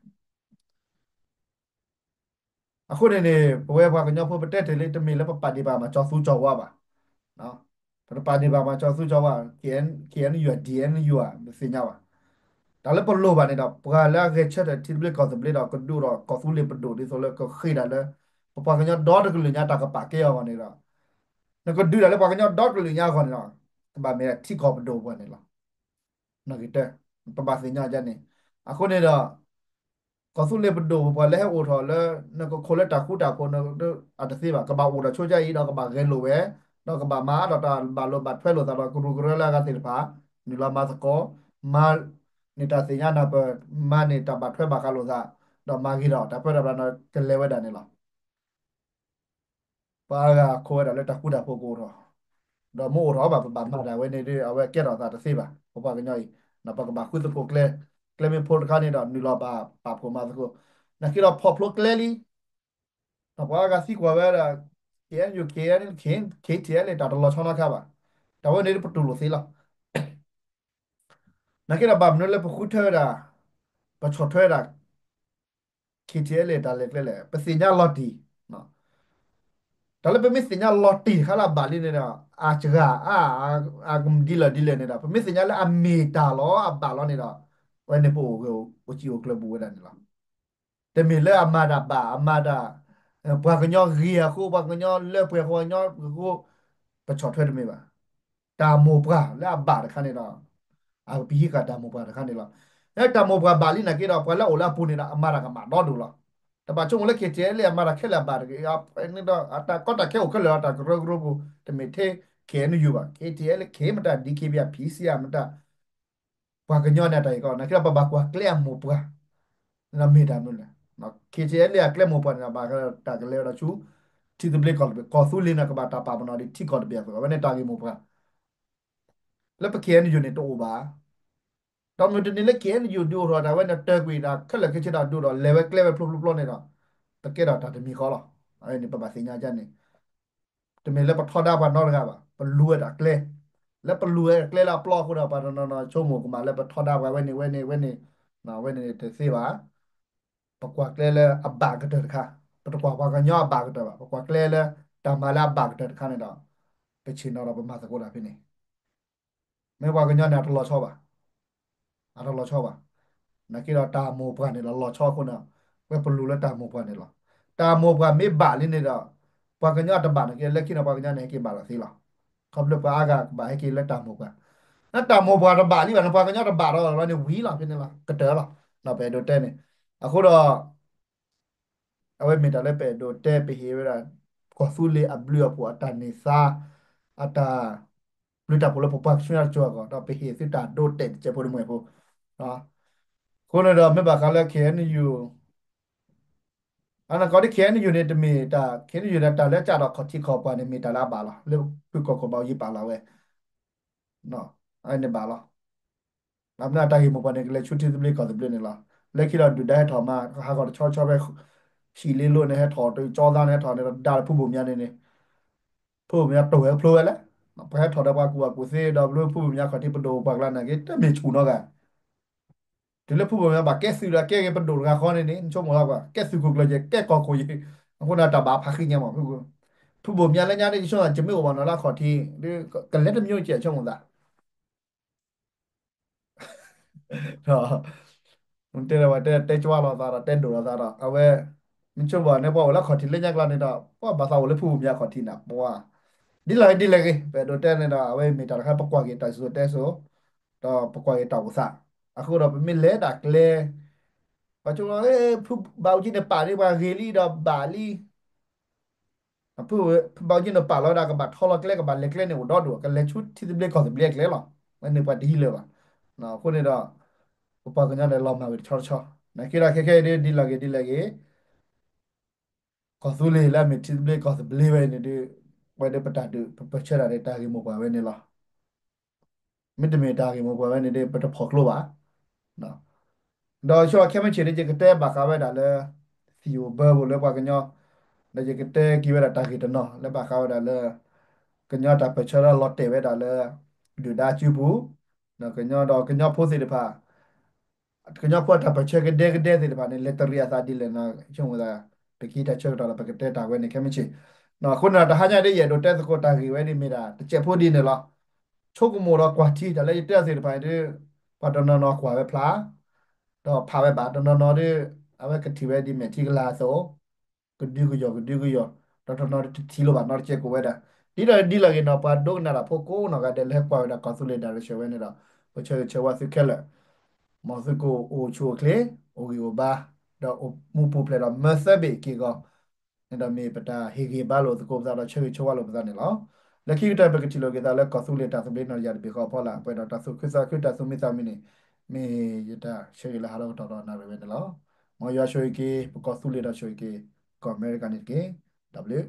အဃိန့ၣ်န့ၣ် ပဝဲပှၤကညီဖိပတဲတ့ၢ်လံ တမ့ၢ်လၢပပာ်ဒံးဘၣ်မၤကၠီသူကၠီဝါဘၣ်. ပတပာ်ဒံးဘၣ်မၤကၠီသူကၠီဝါ KNU ဒ် KNU မ့ၢ်သ့ၣ်ညါဘၣ်. တၢ်လၢပလိၣ်ဘၣ်န့ၣ်ဒီး ပှၤလၢအဂဲၤဆၢထၢၣ်ထံသဘျ့ကီၢ်သဘျ့ဒီး ကဒုးအိၣ်ထီၣ်ကီၢ်သူလ့ၤပဒိၣ်ဒ်သိးလၢကဃ့တၢ်လၢ ပပှၤကညီဒီတကလုာ်ညါတၢ်ကပာ်ကဲအဂီၢ်န့ၣ်ဒီး နကဒုးတၢ်လၢပှၤကညီဒီတကလုာ်ညါအဂီၢ်န့ၣ်ဒီး ကဘၣ်မ့ၢ်ဒၣ်ထံကီၢ်ပဒိၣ်ပှၤန့ၣ်လီၤ. နဂ့ၤတၢ် ပဘၣ်သ့ၣ်ညါဒ်န့ၣ်. အဃိန့ၣ်ဒီး ကီၢ်သူလ့ၤပဒိၣ်ပပှၤလၢဟဲအိၣ်ထီၣ်လၢ နကခိးလၢတၢ်ဃူတၢ်ဖိး အတသ့ဘၣ်. ကဘၣ်အိၣ်ဒီးဆိကါအံၤဒီးကဘၣ်ဂဲၤလိာ်ဝဲ, ဒီးကဘၣ်မၤအါထီၣ်တၢ်ဘၣ်လိာ်ဘၣ်ထွဲလိာ်သးဒီးကရူၢ်ကရၢလၢအဂၤသ့ၣ်တဖၣ် နုာ်လီၤမၤသကိး, မၤန့ၢ်တၢ်သ့ၣ်ညါနၢ်ပၢၢ်, မၤန့ၢ်တၢ်ဘၣ်ထွဲဘၣ်ဃးလိာ်သး, ဒီးမၤဂ့ၤဒီးတၢ်ပၢတၢ်ပြးန့ၣ်ကလဲၤဝဲဒၣ်န့ၣ်လီၤ. ပှၤအါဂၤခိးဝဲဒၣ်လၢတၢ်ဃူတၢ်ဖိးကအိၣ်ထီၣ်, ဒီးမ့ၢ်အိၣ်ထီၣ်ဘၣ် ပဘၣ်မၤတၢ်ဝဲန့ၣ်ဒီး အဝဲကဲထီၣ်သးတသ့ဘၣ်. ပပှၤကညီအံၤ ပကဘၣ်ဃုသကိးကျဲ, ကျဲမ့ၢ်ဖိတခါန့ၣ်ဒီး နုာ်လီၤဘၣ်ပာ်ဖှိၣ်မၤသကိး, နာ်က့ဒီးဖီၣ်ဖျိကျဲလံ. ပှၤအါဂၤသံကွၢ်ဝဲဒၣ် KNU KNLA KTLA တၢ်တလီၤဆီနီတခါဘၣ်. တၢ်ဝဲန့ၣ်ပတူၢ်လိာ်သ့လီၤ. နာ်က့ဒီးဘၣ်မနုၤလၢပဃုထၢဝဲဒၣ်, ပဆီၣ်ထွဲဝဲဒၣ် KTLA တၢ်လဲၤကျဲလဲၣ်, ပသ့ၣ်ညါလီၤတံၢ်, တၢ်လၢပမ့ၢ်သ့ၣ်ညါလီၤတံၢ်တခါလၢအဘၣ်လံန့ၣ်ဒီး အစှၤ အါ အကဒ်လဲၣ်ဒ်လဲၣ်န့ၣ်ဒီး ပမ့ၢ်သ့ၣ်ညါလၢအမ့ၢ်တၢ်လီၤ အဘၣ်လီၤန့ၣ်ဒီး အဝဲန့ၣ်ပအိၣ်ဂၢၢ်အိၣ်စံာ်အိၣ်ကျၢၤဘူးဝဲဒၣ်န့ၣ်လီၤ. တမ့ၢ်လၢအမၤတၢ်ဘၣ် အမၤတၢ်, ပှၤကညီဂ့ၤအဃိ ပှၤကညီလၢပှဲၤပှၤကညီအဃိ ပဆီၣ်ထွဲတမ့ၢ်ဘၣ်. တၢ်မိၢ်ပှၢ်လၢအဘၣ်တခါန့ၣ်ဒီး အပဟံးဃာ်တၢ်မိၢ်ပှၢ်တခါန့ၣ်လီၤ. လၢတၢ်မိၢ်ပှၢ်ဘၣ်လံနာ်က့ဒီး ပှၤလၢအအိၣ်လၢအပူၤန့ၣ်ဒီး အမၤတၢ်ကမၣ်ဒီဒိၣ်လီၤ. တဘၣ်ဆိကမိၣ်လၢ KTLA အမၤတၢ်ခဲလၢာ်အဘၣ်တဂ့ၤ, အတၢ်ကီတၢ်ခဲအိၣ်ခဲလၢာ် တၢ်ကရၢကရိပူၤ တမ့ၢ်ထဲ KNU ဘၣ်, KTLA က့ၤမတၤ DKBA PC မတၤ ပှၤကညီန့ၣ်တၢ်အံၤကီး နာ်က့ဒီးပဘၣ်ကွၢ်ကျဲအမိၢ်ပှၢ် မ့ၢ်တၢ်မနုၤလဲၣ်. KTLA အကျဲမိၢ်ပှၢ်န့ၣ်ဒီး ဘၣ်ဃးတၢ်ကလဲၤဝဲဒီးဆူ ထံသဘျ့ကီၢ်သဘျ့, ကီၢ်သူလ့ၤန့ၣ် ကဘၣ်တၢ်ပာ်ပနီၣ်ဒ်ထံကီၢ်တဘ့ၣ်အသိး အဝဲန့ၣ်တၢ်ဂ့ၢ်မိၢ်ပှၢ် လၢပ KNU န့ၣ်တအိၣ်ဘၣ်. ဒီးမုၢ်တနံၤလၢ KNU ဒုးအိၣ်ထီၣ်တၢ်ဝဲန့ၣ် တၢၢ်ကွံာ်တၢ်ခဲလၢာ်ခဲဆ့ဒီးဒုးဒီးလဲၤဝဲကျဲဝဲဖျိဖျိဖျိန့ၣ်ဒီး ပကဲထီၣ်တၢ်တမံၤဃီလီၤ. အဝဲန့ၣ်ပဘၣ်သ့ၣ်ညါဒ်န့ၣ် တမ့ၢ်လၢပထီဒါပှၤနီတဂၤဘၣ်, ပလူၤဝဲဒၣ်ကျဲ, လၢပလူၤဝဲကျဲလၢအပျီအဃိဒီး ပှၤတနီၤနီၤဆိကမိၣ်ကမၣ်လၢပထီဒါပှၤဝဲန့ၣ်ဝဲန့ၣ်ဝဲန့ၣ်, ဝဲန့ၣ်တသ့ဘၣ်. ပကွၢ်ကျဲလၢအဘၣ်ကတၢၢ်တခါ, ပတကွၢ်ပှၤကညီအဘၣ်ကတၢၢ်ဘၣ်, ပကွၢ်ကျဲလၢတၢ်မၤလၢအဘၣ်ကတၢၢ်တခါန့ၣ်ဒီး ပဆ့ၣ်နီၤဒီးပမၤသကိးတၢ်ဖဲန့ၣ် မ့ၢ်ပှၤကညီန့ၣ် အတလီၤဆီဘၣ်, အတလီၤဆီဘၣ်. နာ်က့ဒီးတၢ်မိၢ်ပှၢ်န့ၣ်လီၤလီၤဆီအဃိန့ၣ်, ဝဲပလူၤလၢတၢ်မိၢ်ပှၢ်န့ၣ်လီၤ. တၢ်မိၢ်ပှၢ်မ့ၢ်ဘၣ်လံန့ၣ်ဒီး ပှၤကညီအတဘၣ်နာ်က့ လၢခံန့ၣ်ပှၤကညီန့ၣ်ဟဲက့ၤဘၣ်လီၤသ့လီၤ. ခီဖျိပှၤအါဂၤကဘၣ်ဟဲက့ၤလၢတၢ်မိၢ်ပှၢ်, လၢတၢ်မိၢ်ပှၢ်တဘၣ်လံဘၣ်န့ၣ် ပှၤကညီတဘၣ်ဒီးလီၤန့ၣ်ဝံၤလီၤဖဲန့ၣ်လီၤ ကတၢၢ်လီၤ. ဒီးပအဲၣ်ဒိးတဲန့ၣ်, အဃိဒီး အဝဲမ့ၢ်တၢ်လၢပအဲၣ်ဒိးတဲပဟ့ၣ်ဝဲဒၣ် ကီၢ်သူလ့ၤအဘျုးအဖှိၣ်အတၢ်န့ၢ်သါ အတၢ်ဘျုးတၢ်ဖှိၣ်လၢပပှၤကဆူညါတစိၤအဂီၢ် ဒီးပဟ့ၣ်သုတၢ်ဒိတဲာ်တစဲးဖိတမှဲၤဖိ အဃိန့ၣ်ဒီး မ့ၢ်ဘၣ်ဃးလၢ K N U အနီၢ်ကီၢ်ဒ် K N U န့ၣ် တမ့ၢ်တၢ် K N U န့ၣ် တၢ်လၢကၢ်ဒီးခီၣ်ထံးခီၣ်ပှၤန့ၣ် မ့ၢ်တၢ်လၢအဘၣ်လီၤ. လၢဖုကီၢ်ခိၣ်ဘၣ်အိၣ်ယံၤပာ်လီၤဝဲ အန့ၣ်ဘၣ်လီၤ. အမ့ၢ်တၢ်ဂ့ၢ်မိၢ်ပှၢ်န့ၣ် ကလဲၤဆူထံသဘျ့ကီၢ်သဘျ့န့ၣ်လီၤ. လၢခံဒီးဒုၣ်ဒါဟဲထီၣ်မး ဟးဂီၤတဆီဆီဖဲ ဟံၣ်လ့လိန့ၣ် ဟဲထီၣ်တကၠီသါန့ၣ် ဟဲထီၣ်န့ၣ်ဒီး ဒါလၢဖုဘိၣ်မၠါန့ၣ်န့ၣ် ဖုဘိၣ်မၠါတိၢ်ဝဲဖျိဝဲလဲၣ်. ပှၤဟဲထီၣ်ဒီးပှၤကူၣ်ဘၣ်ကူၣ်သ့ဒီး ဘျီဖုဘိၣ်မၠါခီၣ်ထံးပဒိၣ်ပှၤကျါနာ်က့ တမ့ၢ်ဆူၣ်နီတဂၤ တုၤလၢဖုဘိၣ်မၠါဘၣ်ကဲသုးဒီး ကဲက့ၤပဒိၣ်တဂၤဃီန့ၣ်န့ၣ် နဆိကမိၣ်လီၤကွၢ် ကဲသုးခိၣ်ကျၢၢ်က့ၤ ကဲကီၢ်ခိၣ်က့ၤ အဃိန့ၣ်တၢ်ဘၣ်ဖးဃံညါမး ဖုဘိၣ်မၠါလၢညါန့ၣ် ယဆိကမိၣ် ယမ့ၢ်အိၣ်ဘၣ်နီၤလၢအခီၣ်ထံး ကလဲၤတမံၤကဲ ဆိကမိၣ်သး တဲဝဲတဲတဲကွၢ်လိာ်သးဒီး တဲဒိၣ်လိာ်သးဒီး အဝဲ မ့ၢ်ဆိကမိၣ်န့ၣ် ပှၤအိၣ်လၢခီၣ်ထံးလၢညါကျါန့ၣ်ဒီး ပှၤဘၣ်သးအိၣ်လၢဖုဘိၣ်မၠါခီၣ်ထံးန့ၣ် ပှၤ ဒ်လဲၣ်ဂ့ၤဒ်လဲၣ်ဂ့ၤ ပအဲၣ်ဒိးတဲန့ၣ်ဒီး အဝဲမ့ၢ်တၢ်တခါ ပကွၢ်က့ၤတၢ်စံၣ်စိၤတဲစိၤ ဒီးပကွၢ်က့ၤတၢ်အိၣ်သး အဃိဒီးပမ့ၢ်လဲၤဒၣ်ကျဲ ပှၤဆိကမိၣ် ဖုဘၣ်အူကၠံန့ၣ်ပာ်န့ၢ်ပှၤဂ့ၤလံဒီးဘၣ်လံ ဖုဘၣ်အူကၠံန့ၣ်ပာ်လီၤဝဲဒၣ် ကဘၣ်ထီလီၤကျဲ ကဘၣ်လဲၤကျဲန့ၣ်အိၣ်ဒီဒူၣ် ကလဲၤဆူထံသဘျ့ကီၢ်သဘျ့အကျဲလီၤ. ဝဲန့ၣ်ပှၤတဟံးလၢၤဘၣ်. အဃိန့ၣ်ဒီး ပပှၤကညီဒီးလီၤမၢ်ဝဲတဆီတဆီ နာ်က့ဒီးခဲခဲအံၤဒ်လဲၣ်ဂ့ၤဒ်လဲၣ်ဂ့ၤ ကီၢ်သူလ့ၤလၢအမ့ၢ်ထံသဘျ့ကီၢ်သဘျ့ဝဲအံၤန့ၣ်ဒီး ဝဲဒၣ်ပတၢ်ဒုးပပၢၢ်ဆၢတၢ်ဒီးတၢ်ဂ့ၢ်မိၢ်ပှၢ်ဝဲန့ၣ်လီၤ. မ့တမ့ၢ်တၢ်ဂ့ၢ်မိၢ်ပှၢ်ဝဲန့ၣ်ဒီး ပတဖီၣ်ကျိဘၣ်. ဒီးဆိခဲမုၢ်ဆ့ၣ်န့ၣ် ယကတဲဘၣ်ဃးဝဲဒၣ်လၢ သံၣ်ဧိၤဘၢဧိၤလၢပှၤကညီ ဒီးယကတဲက့ၤဝဲဒၣ်တၢ်ဂ့ၢ်တနီၤ လၢဘၣ်ဃးဝဲဒၣ်လၢ ကညီတၢ်ပၢၢ်ဆၢလၢလီၤတဲာ်ဝဲဒၣ်လၢ ဒုၣ်ဒါစုပူၤ ကညီဒီးကညီဖိသ့ၣ်တဖၣ် ကညီဖိအတၢ်ပၢၢ်ဆၢကဒဲကဒဲသ့ၣ်တဖၣ်န့ၣ် လဲၤတရံးအသးဒ်လဲၣ်န့ၣ် ဆိကမိၣ်သး ပကဟံးတၢ်ဆၢကတီၢ်ဒီး ပကတဲတၢ်ဝဲန့ၣ်ခဲမုၢ်ဆ့ၣ်. အဃိန့ၣ်ဒီး တဟါညါဒ်ယအဲၣ်ဒိးတဲသကိးတၢ်ဂ့ၢ်ဝဲဒ်မ့ၢ်ဒၣ် တစဲးဖိဒ်န့ၣ်လီၤ. ဆိကမိၣ်ဒီးကွၢ်ထံ တၢ်လၢယတဲအီၤသ့ၣ်တဖၣ်န့ၣ်ဒီး ပှၤတနီၤနီၤကွၢ်ဝဲဖျါ ဒီးဖးဝဲဘၣ် တနီၤနီၤဒီး အဝဲကထံၣ်ဝဲဒ်မဲာ်ထံကလၤအသိး ကဒုကယီၢ်ကဒုကယီၢ် ဒီးတနီၤတထံၣ်လိာ်ဘၣ်နီတစဲးကိးဝဲဒၣ်. ဒ်ဒီးဒ်လဲၣ်ဂ့ၤန့ၣ် ပှၤဒိကနၣ်တၢ်ဖိကိးနီၢ်ဂၤဒဲးလၢဟဲကွၢ်ဝဲဒၣ်ကီၢ်သူလ့ၤဒၣ်ရၢၡၢၣ်ဝဲန့ၣ်ဒီး ပဆၢဂ့ၤဆၢဝါသုခဲလၢာ် မ်သုကအိၣ်ဆူၣ်အိၣ်ချ့ အိၣ်ဂံၢ်အိၣ်ဘါ ဒီးအိၣ်မူပူၤဖျဲးဒီးမၢသၢဘ့ၣ်က့ၤဂီၤ န့ၣ်ဒီးမ့ၢ်ပတၢ်ဟ့ၣ်ဂံၢ်ဘါလိာ်သကိးပသးဒီးဆၢဂ့ၤဆၢဝါလိာ်ပသးန့ၣ်လီၤ. လၢခံကတၢၢ်ပကထံၣ်လိာ်က့ၤသးလၢကီၢ်သူလ့ၤတၢ်သဘျ့နီၢ်တယၢ်တဘ့ၣ်ဃီအဖီလာ် ပှဲၤဒီးတၢ်သူၣ်ခုသးခုတၢ်သူၣ်မံသးမုာ်န့ၣ် မ့ၢ်ယတၢ်ဆၢဂ့ၤလၢဟးထီၣ်ကတီၢ်ဒီးနၣ်ရံၣ်ဝဲန့ၣ်လီၤ. မ်ယွၤဆိၣ်ဂ့ၤက့ၤ ပကီၢ်သူလ့ၤဒီးဆိၣ်ဂ့ၤက့ၤ ကီၢ်အမဲရကၤန့ၣ်တက့ၢ်. တၢ်ဘျုး